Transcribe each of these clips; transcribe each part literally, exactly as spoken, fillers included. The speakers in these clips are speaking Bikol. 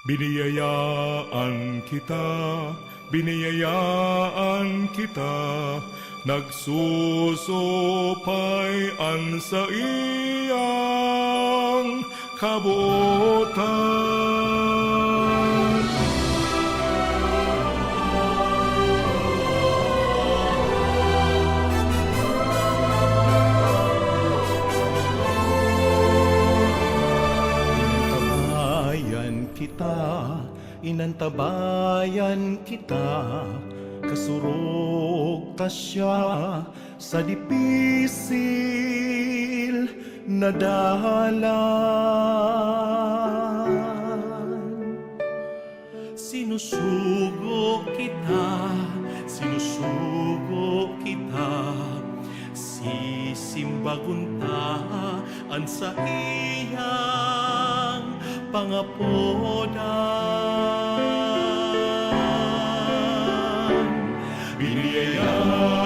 Biniyayaan kita, biniyayaan kita, nagsusupay an saiyang kabotan. Inantabayan kita, inantabayan kita, kasurog ta siya sa dipisil na dalan. Sinusugo kita, sinusugo kita, sisimbagon ta an saiyang pangapodan. Biniyayaan,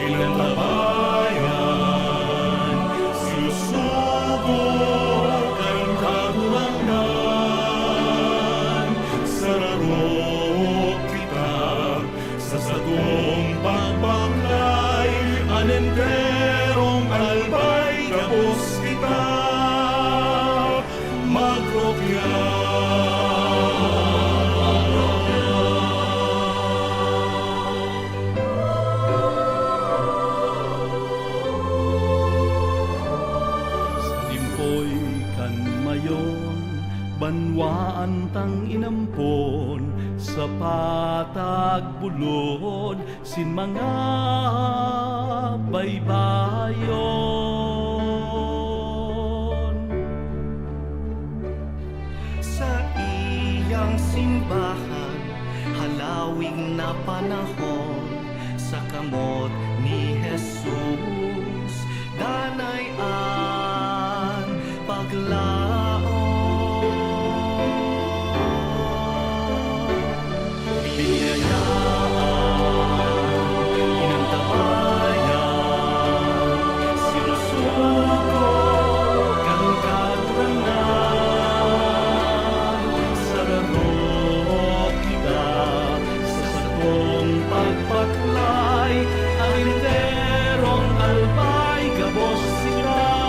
inantabayan, sinusugo kan Kagurangnan. Sararo kita sa satong pagbaklay, an enterong albay gabos kita magrokya. Sa limpoy kan mayon, banwaan tang inampon, sa patag bulod sin mga baybayon. Saiyang simbahan, halawig na panahon, sa kamot ni Jesus, danay an paglaom. Biniyayaan, inantabayan, sinusugo kan Kagurangnan. Sararo kita sa satong pagbaklay, an enterong albay gabos kita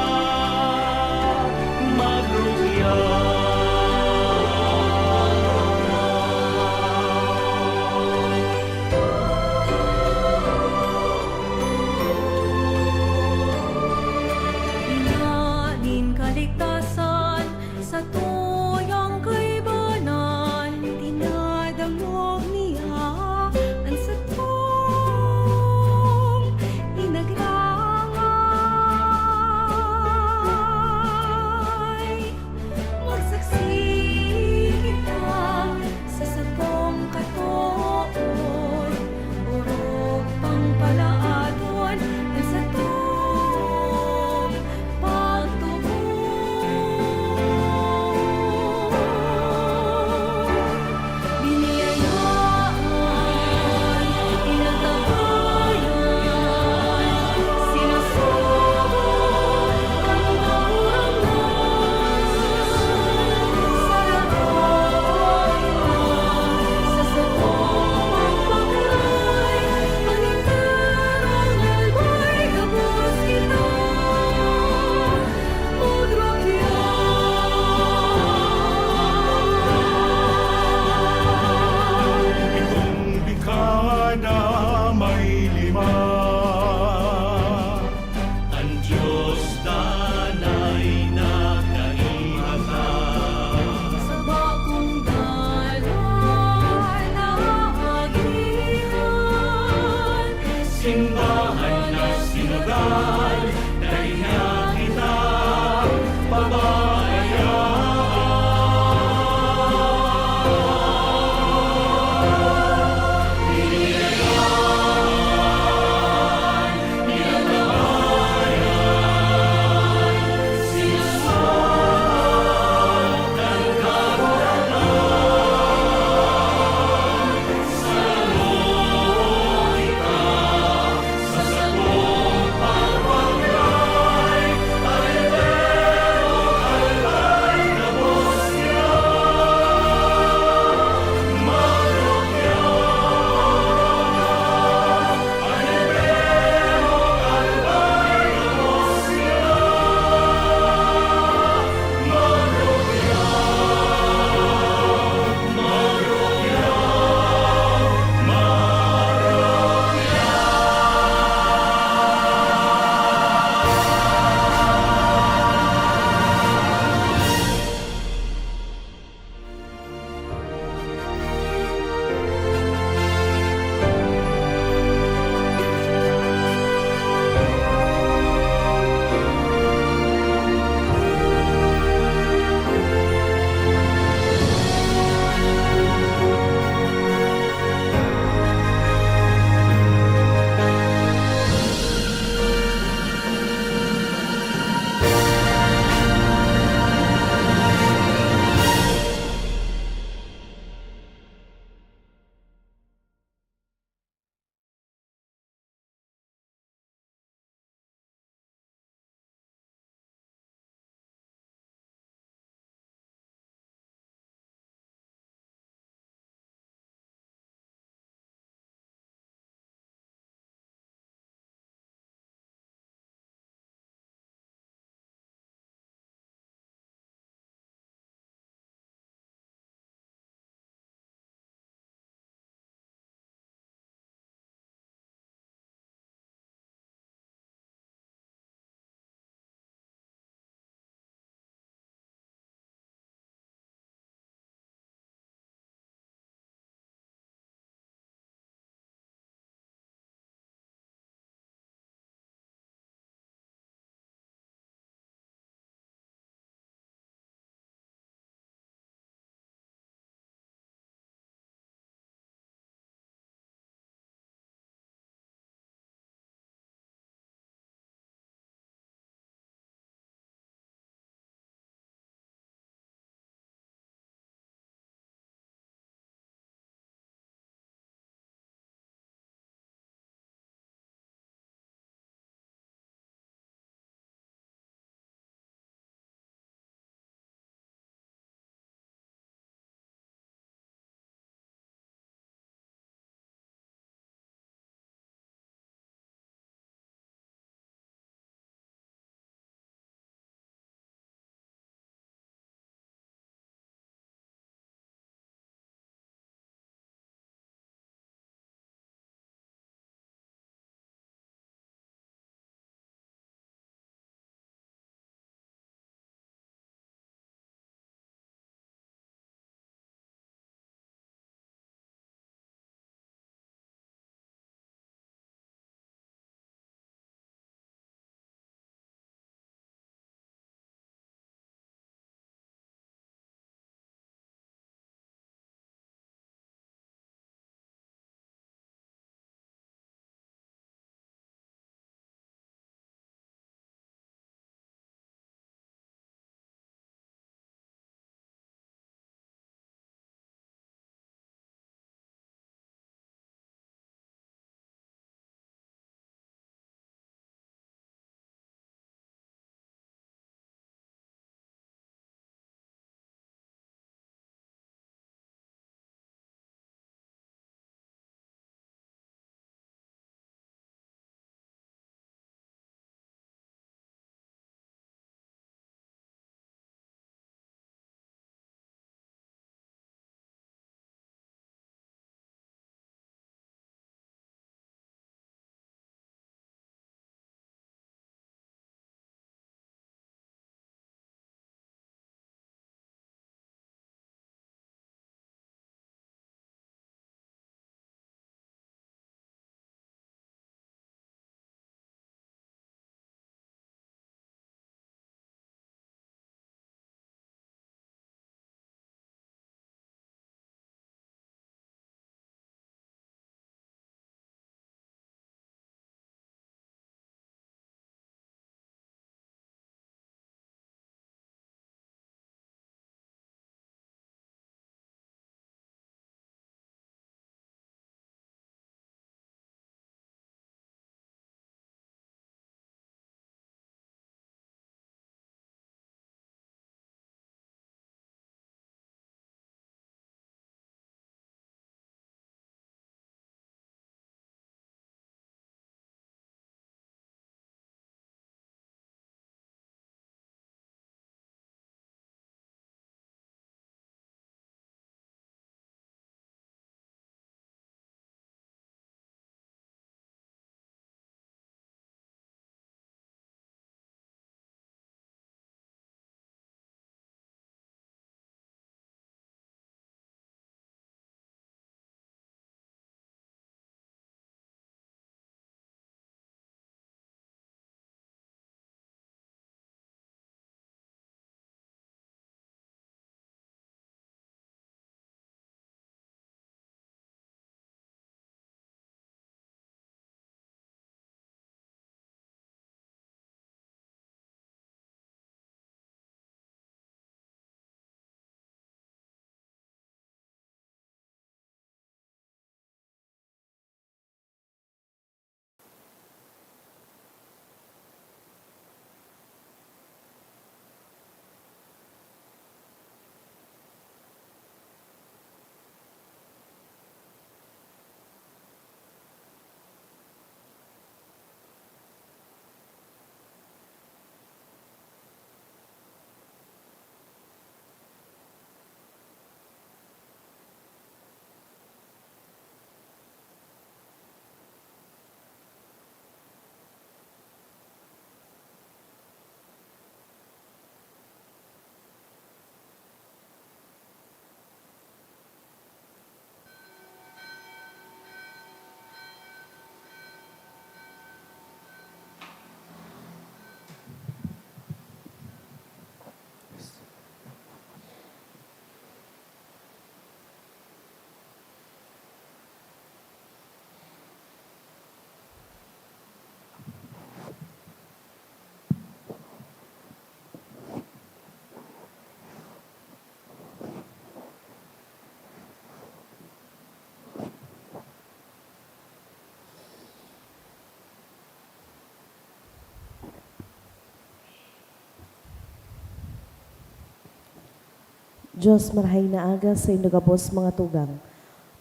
Diyos, marahay na aga sa indo gabos mga tugang.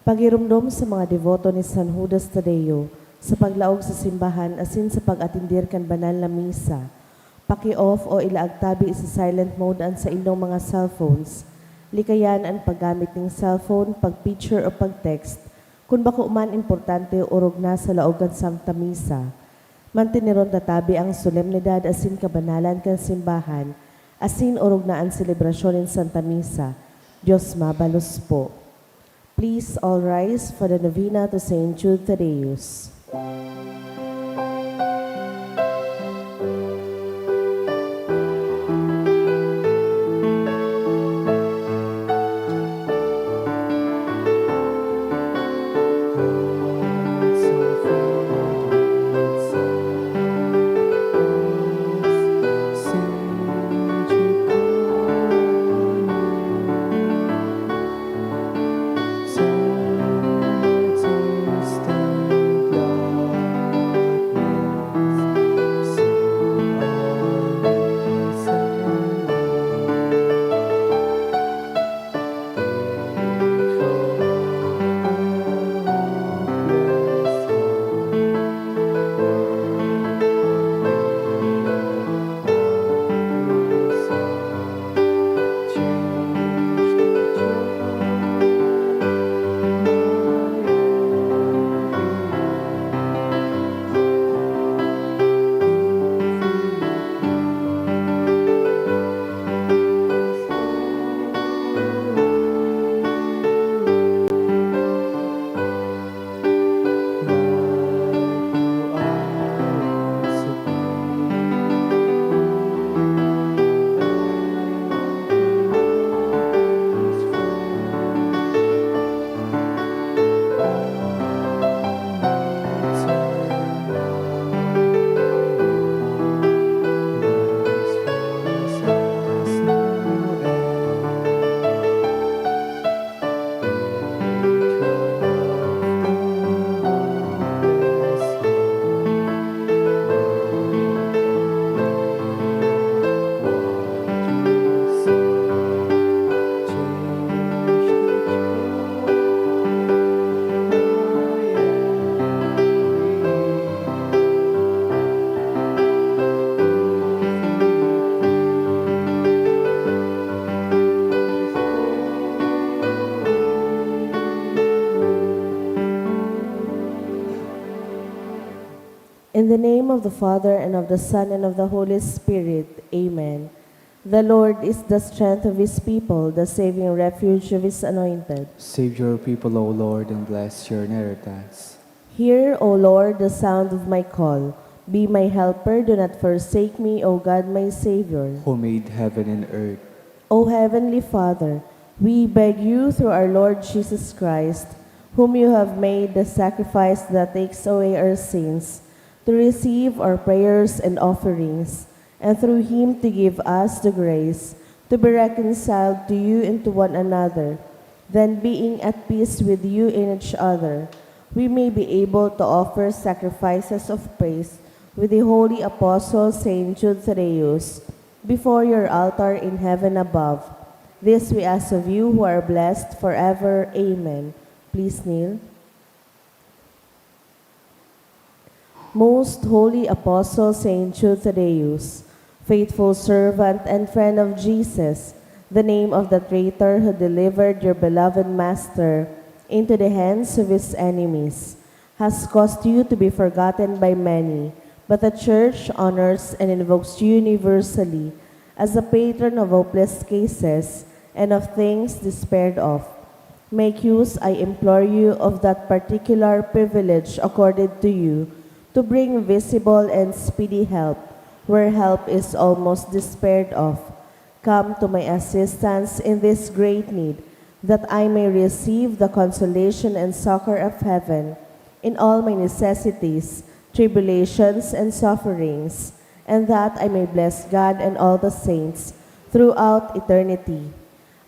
Pagiromdom sa mga deboto ni San Judas Tadeo sa paglaog sa simbahan asin sa pag-atendir kan banal na misa. Paki-off o ilaag tabi sa silent mode an saindong mga cellphones. Likayan an paggamit nin cellphone, pag-picture o pag-text kun bako man importante o orog na sa laog kan Santa Misa. Manteneron ta tabi ang solemnidad asin kabanalan kan simbahan, asin orog na an selebrasyon nin Santa Misa. Diyos mabalos po. Please all rise for the novena to Saint Jude Thaddeus. In the name of the Father, and of the Son, and of the Holy Spirit. Amen. The Lord is the strength of his people, the saving refuge of his anointed. Save your people, O Lord, and bless your inheritance. Hear, O Lord, the sound of my call. Be my helper, do not forsake me, O God, my Savior. Who made heaven and earth. O Heavenly Father, we beg you through our Lord Jesus Christ, whom you have made the sacrifice that takes away our sins, to receive our prayers and offerings, and through him to give us the grace to be reconciled to you and to one another. Then, being at peace with you and each other, we may be able to offer sacrifices of praise with the holy apostle Saint Jude Thaddeus before your altar in heaven above. This we ask of you who are blessed forever. Amen. Please kneel. Most Holy Apostle Saint Jude Thaddeus, faithful servant and friend of Jesus, the name of the traitor who delivered your beloved Master into the hands of his enemies, has caused you to be forgotten by many, but the Church honors and invokes you universally as the patron of hopeless cases and of things despaired of. Make use, I implore you, of that particular privilege accorded to you to bring visible and speedy help where help is almost despaired of. Come to my assistance in this great need, that I may receive the consolation and succor of heaven in all my necessities, tribulations, and sufferings, and that I may bless God and all the saints throughout eternity.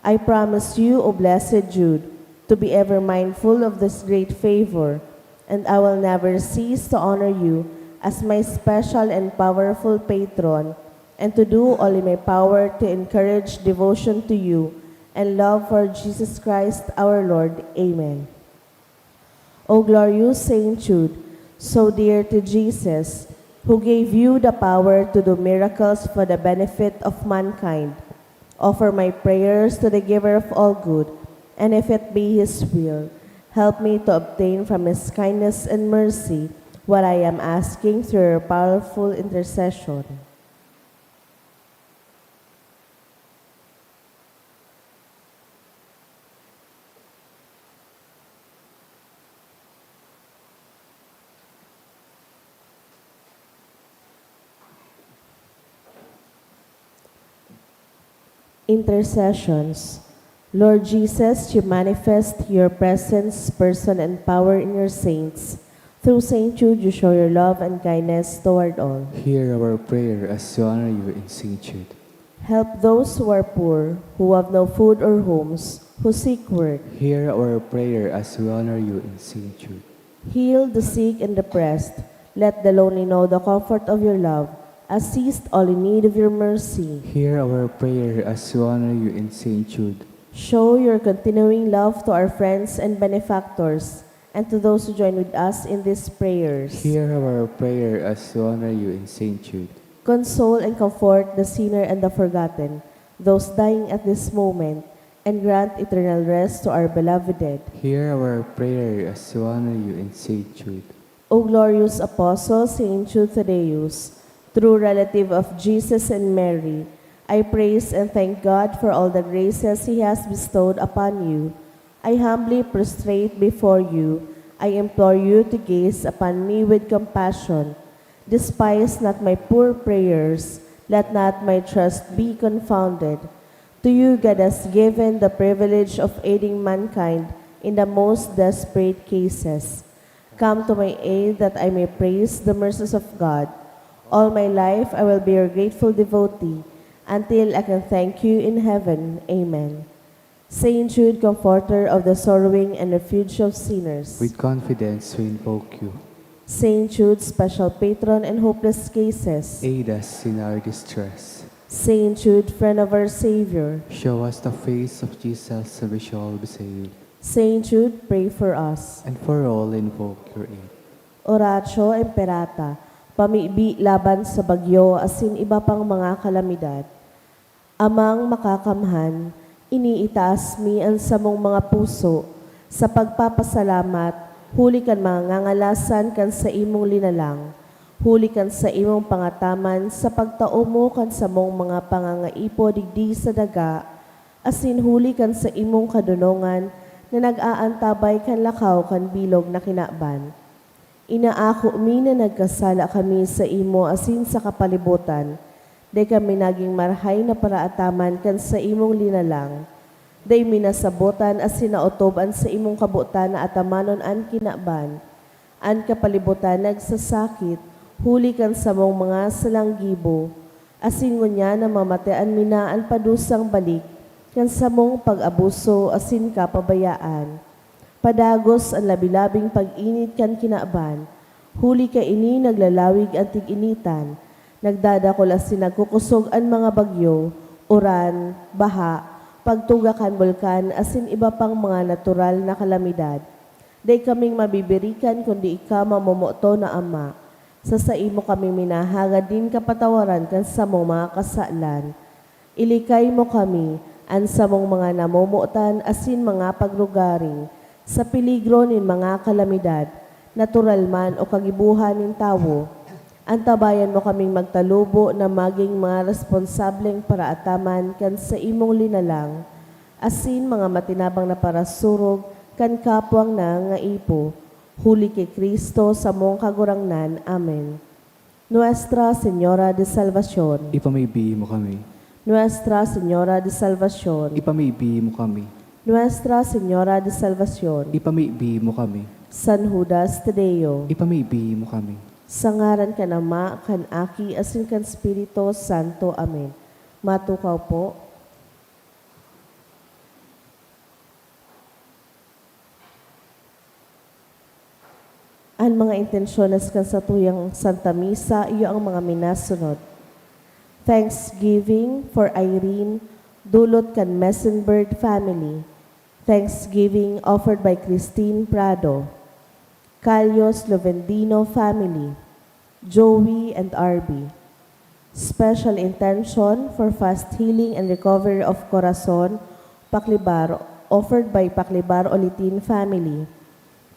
I promise you, O blessed Jude, to be ever mindful of this great favor, and I will never cease to honor you as my special and powerful patron, and to do all in my power to encourage devotion to you and love for Jesus Christ our Lord. Amen. O glorious Saint Jude, so dear to Jesus, who gave you the power to do miracles for the benefit of mankind, offer my prayers to the Giver of all good, and if it be His will, help me to obtain from His kindness and mercy what I am asking through your powerful intercession. Intercessions. Lord Jesus, you manifest your presence, person, and power in your saints. Through Saint Jude, you show your love and kindness toward all. Hear our prayer as we honor you in Saint Jude. Help those who are poor, who have no food or homes, who seek work. Hear our prayer as we honor you in Saint Jude. Heal the sick and depressed. Let the lonely know the comfort of your love. Assist all in need of your mercy. Hear our prayer as we honor you in Saint Jude. Show your continuing love to our friends and benefactors, and to those who join with us in these prayers. Hear our prayer as we honor you in Saint Jude. Console and comfort the sinner and the forgotten, those dying at this moment, and grant eternal rest to our beloved dead. Hear our prayer as we honor you in Saint Jude. O glorious Apostle Saint Jude Thaddeus, true relative of Jesus and Mary, I praise and thank God for all the graces He has bestowed upon you. I humbly prostrate before you. I implore you to gaze upon me with compassion. Despise not my poor prayers. Let not my trust be confounded. To you God has given the privilege of aiding mankind in the most desperate cases. Come to my aid that I may praise the mercies of God. All my life I will be your grateful devotee until I can thank you in heaven. Amen. Saint Jude, comforter of the sorrowing and refuge of sinners. With confidence we invoke you. Saint Jude, special patron in hopeless cases. Aid us in our distress. Saint Jude, friend of our Savior. Show us the face of Jesus, and we shall be saved. Saint Jude, pray for us. And for all invoke your aid. Oratio Imperata, pamibi laban sa bagyo asin iba pang mga kalamidad. Amang Makakamhan, iniitaas mi an samong mga puso sa pagpapasalamat huli kan mga ngangalasan kan saimong linalang, huli kan saimong pangataman sa pagtao mo kan samong mga pangangaipo digdi sa daga, asin huli kan saimong kadonongan na nag-aantabay kan lakaw kan bilog na kinaban. Inaako mi na nagkasala kami saimo asin sa kapalibotan. Dai kami nagin marahay na paraataman kan saimong linalang. Dai mi nasabotan asin naotob an saimong kabotan na atamanon an kinaban. An kapalibotan nagsasakit, huli kan samong mga salang gibo. Asin ngunyan namamatean mi na an padusang balik kan samong pag-abuso asin kapabayaan. Padagos an labi-labing pag-init kan kinaban, huli kaini naglalawig an tig-initan, nagdadakul asin nagkukosog an mga bagyo, uran, baha, pagtuga kan bulkan asin iba pang mga natural na kalamidad. Dai kaming mabibirikan kundi ika, mamomoton na Ama. Sa saimo kami minahagad nin kapatawaran kan samong mga kasalan. Ilikay mo kami, an samong mga namomotan asin mga paglugaring, sa peligro nin mga kalamidad, natural man o kagibohan nin tawo. Antabayan mo kaming magtalubo na magin mga responsableng paraataman kan saimong linalang, asin mga matinabang na parasurog kan kapwang nangangaipo, huli ki Cristo samong Kagurangnan. Amen. Nuestra Señora de Salvacion. Ipamibi mo kami. Nuestra Señora de Salvacion. Ipamibi mo kami. Nuestra Señora de Salvacion. Ipamibi mo kami. San Judas Tadeo. Ipamibi mo kami. Sa ngaran kan Ama, kan Aki, asin kan Espiritu Santo. Amen. Matukaw po. An mga intensyones kan satuyang Santa Misa, iyo ang mga minasunod. Thanksgiving for Irene, Dulot kan Mesenbird family, thanksgiving offered by Christine Prado. Calios Lovendino family, Joey and Arby. Special intention for fast healing and recovery of Corazon Paklibar, offered by Paklibar Olitin family.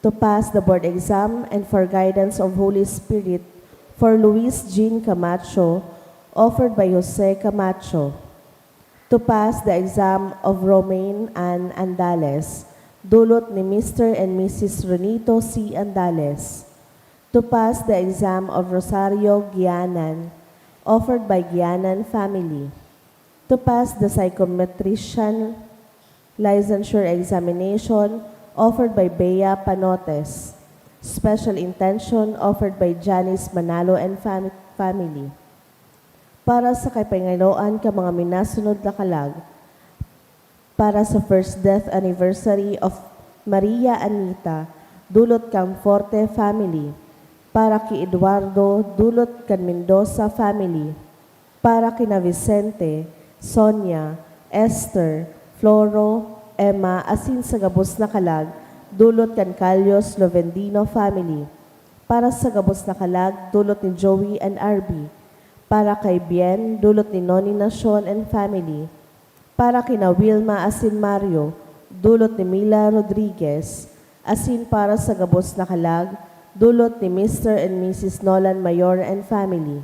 To pass the board exam and for guidance of Holy Spirit for Luis Jean Camacho, offered by Jose Camacho. To pass the exam of Romaine Ann Andales, dulot ni Mister and Missus Ronito C. Andales. To pass the exam of Rosario Gianan, offered by Gianan family. To pass the psychometrician licensure examination, offered by Bea Panotes. Special intention, offered by Janice Manalo and fam-, family. Para sa kapangaloan kan mga minasunod na kalag, para sa first death anniversary of Maria Anita, dulot kan Forte family. Para ki Eduardo, dulot kan Mendoza family. Para kina Vicente, Sonia, Esther, Floro, Emma, asin sa gabos na kalag, dulot kan Calios Lovendino family. Para sa gabos na kalag, dulot ni Joey and Arby. Para kay Bien, dulot ni Noni Nacion and family. Para kina Wilma asin Mario, dulot ni Mila Rodriguez. Asin para sa gabos na kalag, dulot ni Mister and Missus Nolan Mayor and family.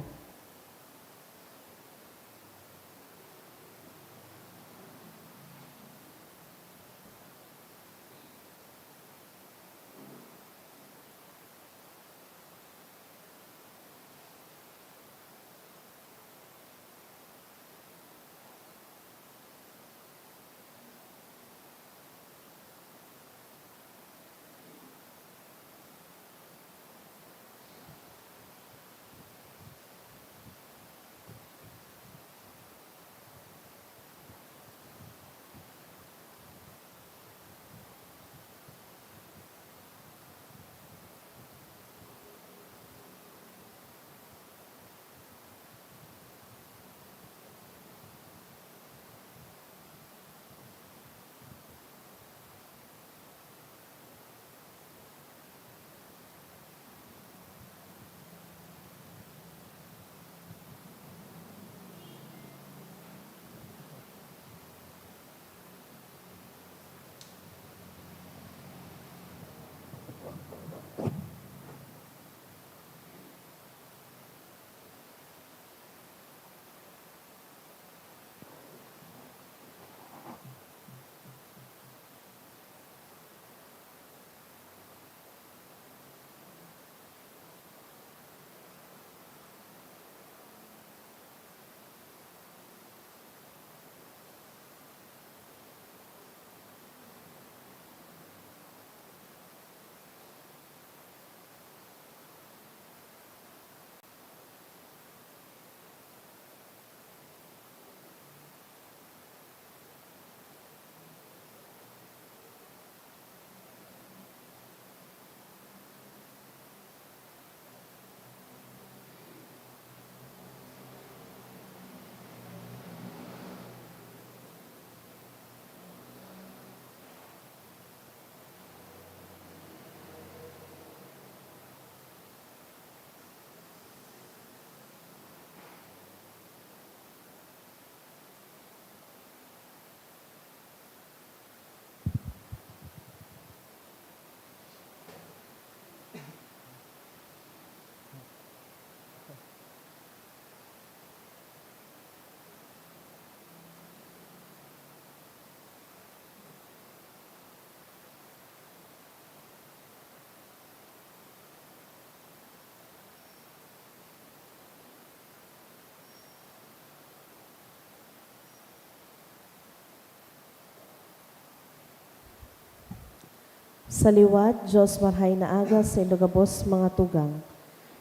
Sa liwat, Dios, marahay na aga saindo gabos, mga tugang.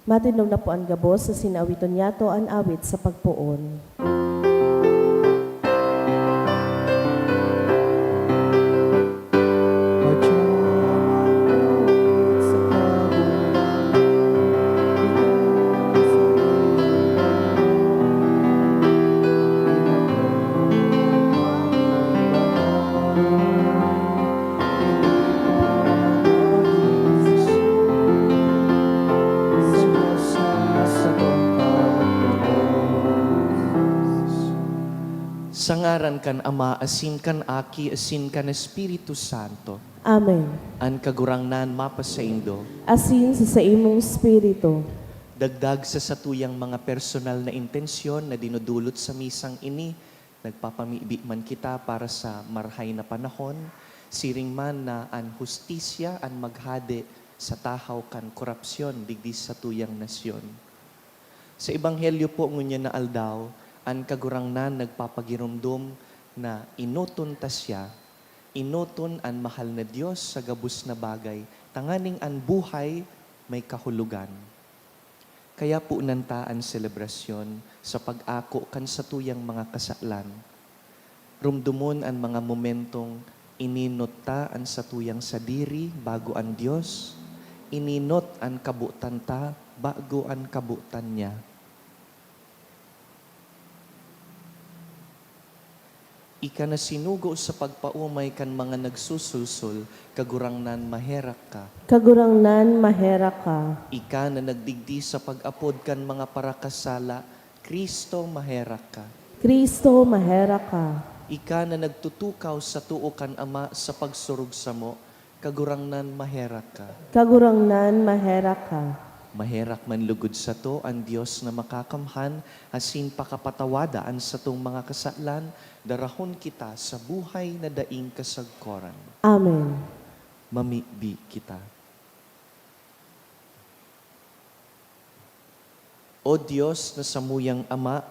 Matindog na po an gabos asin awiton niyato an awit sa pagpoon. Ngaran kan Ama, asin kan Aki, asin kan Espiritu Santo. Amen. An Kagurangnan mapasaindo. Asin sa saimong espiritu. Dagdag sa satuyang mga personal na intensyon na dinudulot sa misang ini, nagpapamibi man kita para sa marhay na panahon, siring man na an hustisya an maghade sa tahaw kan korapsyon digdi sa satuyang nasyon. Sa Ebanghelyo po ngunyan na aldaw, an Kagurangnan nagpapagiromdom na enoton ta siya, enoton an mahal na Dios sa gabos na bagay, tanganing an buhay may kahulogan. Kaya ponan ta an selebrasyon sa pag-ako kan satuyang mga kasalan. Romdomon an mga momentong inenot ta an satuyang sadiri bago an Dios, inenot an kabotan ta bago an kabotan niya. Ika na sinugo sa pagpaomay kan mga nagsusulsol, Kagurangnan, maherak ka. Kagurangnan, maherak ka. Ika na nagdigdi sa pag-apod kan mga parakasala, Cristo, maherak ka. Cristo, maherak ka. Ika na nagtutukaw sa too kan Ama sa pagsurog samo, Kagurangnan, maherak ka. Kagurangnan, maherak ka. Maherak man lugod sato an Dios na makakamhan, asin pakapatawada an satong mga kasalan, darahon kita sa buhay na daing kasagkoran. Amen. Mamibi kita. O Dios na samuyang Ama,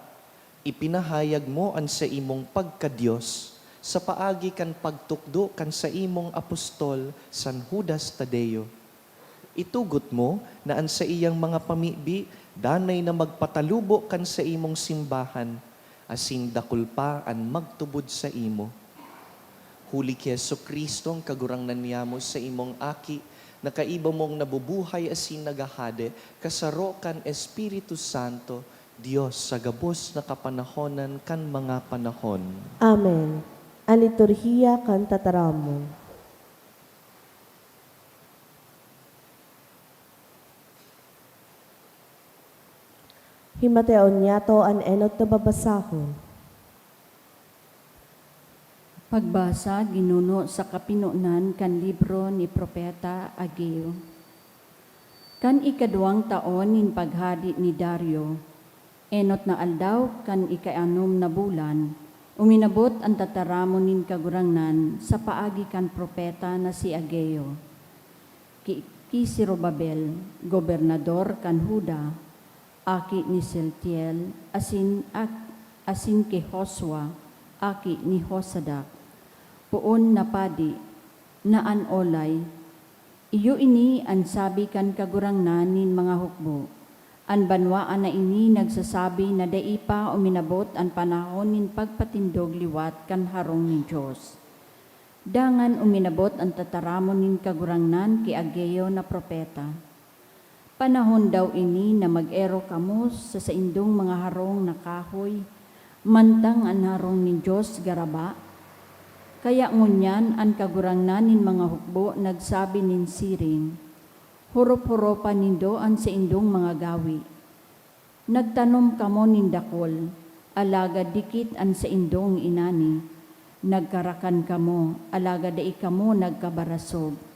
ipinahayag mo an saimong pagka-Dios sa paagi kan pagtukdo kan saimong apostol San Judas Tadeo. Itugot mo na an saiyang mga pamibi danay na magpatalubo kan saimong simbahan, asin dakul pa an magtubod saimo. Huli ki Jesu-Cristo, an Kagurangnan niyamo, saimong Aki, na kaiba mong nabubuhay asin naghahade, kasaro kan Espiritu Santo, Dios sa gabos na kapanahonan kan mga panahon. Amen. An liturhiya kan tataramon. Himateon niyato an enot na babasahon. Pagbasa ginuno sa kapinonan kan libro ni Propeta Ageo. Kan ikaduwang taon nin paghade ni Dario, enot na aldaw kan ikaanom na bulan, uminabot an tataramon nin Kagurangnan sa paagi kan propeta na si Ageo. Ki, ki Zorobabel, gobernador kan Juda, aki ni Sealtiel, asin, ak, asin ki Josua, aki ni Jozadak, poon na padi, na an olay. Iyo ini an sabi kan Kagurangnan nin mga hukbo, "An banwaan na ini nagsasabi na dai pa uminabot an panahon nin pagpatindog liwat kan harong nin Dios." Dangan uminabot an tataramon nin Kagurangnan ki Ageo na propeta, "Panahon daw ini na mag-erok kamo sa saindong mga harong na kahoy, mantang an harong nin Dios garaba? Kaya ngunyan an Kagurangnan nin mga hukbo nagsabi nin siring, 'Horop-horopa nindo an saindong mga gawe. Nagtanom kamo nin dakul, alagad dikit an saindong inani. Nagkarakan kamo, alagad dai kamo nagkabarasog.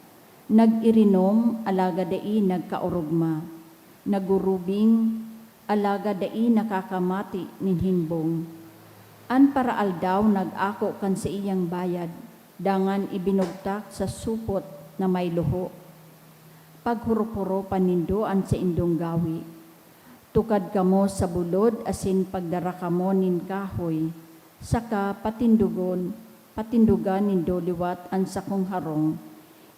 Nag-irinom, alagad dai nagkaorogma. Nagurubing, alagad dai nakakamati nin himbong. An paraaldaw nag-ako kan saiyang bayad, dangan ibinugtak sa supot na may luho. Paghorop-horopa nindo an saindong gawe. Tukad kamo sa bulod asin pagdara kamo nin kahoy, saka patindogon, patindogan nindo liwat an sakong harong.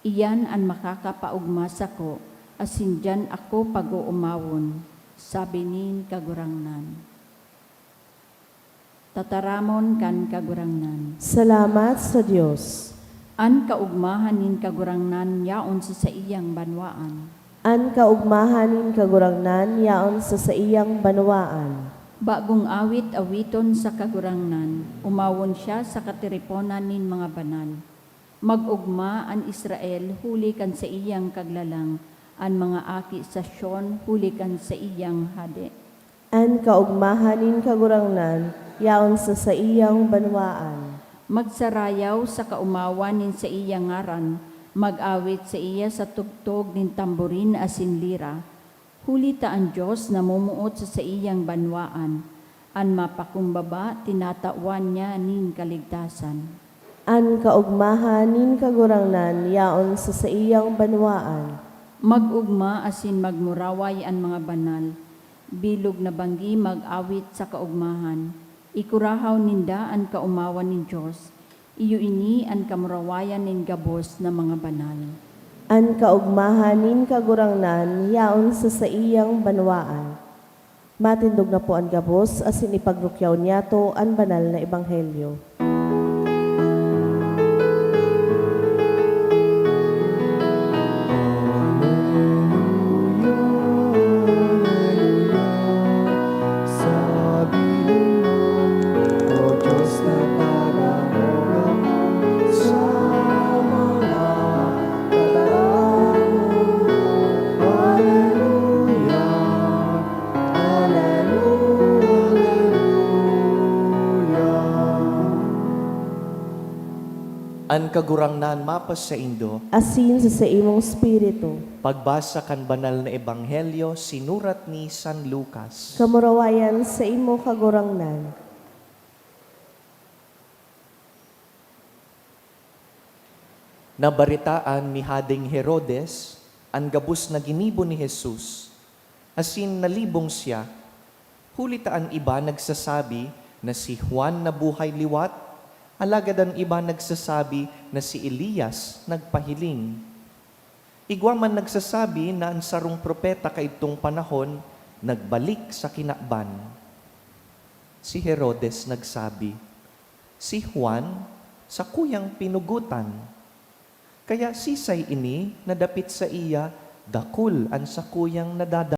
Iyan an makakapaogma sako, asin diyan ako pag-oomawon,' sabi nin Kagurangnan." Tataramon kan Kagurangnan. Salamat sa Dios. An kaogmahan nin Kagurangnan yaon sa saiyang banwaan. An kaogmahan nin Kagurangnan yaon sa saiyang banwaan. Bagong awit awiton sa Kagurangnan, umawon siya sa katiriponan nin mga banal. Mag-ogma an Israel huli kan saiyang kaglalang, an mga aki sa Sion huli kan saiyang hade. An kaogmahan nin Kagurangnan yaon sa saiyang banwaan. Magsarayaw sa kaomawan nin saiyang ngaran, mag-awit saiya sa tugtog nin tamborin asin lira. Huli ta an Dios namumuot sa saiyang banwaan, an mapakumbaba tinatawan niya nin kaligtasan. An kaogmahan nin Kagurangnan yaon sa saiyang banwaan. Mag-ogma asin magmuraway an mga banal, bilog na banggi mag-awit sa kaogmahan. Ikurahaw ninda an kaomawan nin Dios, iyo ini an kamurawayan nin gabos na mga banal. An kaogmahan nin Kagurangnan yaon sa saiyang banwaan. Matindog na po an gabos asin ipagrukyaw niyato an banal na ebanghelyo. An Kagurangnan mapasaindo. Asin sa saimong espiritu. Pagbasa kan Banal na Ebanghelyo sinurat ni San Lucas. Kamurawayan saimo, Kagurangnan. Nabaretaan ni Hadeng Herodes an gabos na ginibo ni Jesus, asin nalibong siya, huli ta an iba nagsasabi na si Juan nabuhay liwat, alagad an iba nagsasabi na si Elias nagpahiling. Igwa man nagsasabi na an sarong propeta kaidtong panahon nagbalik sa kinaban. Si Herodes nagsabi, "Si Juan, sakuyang pinugotan. Kaya sisay ini na dapit saiya dakul an sakuyang nadadangog?"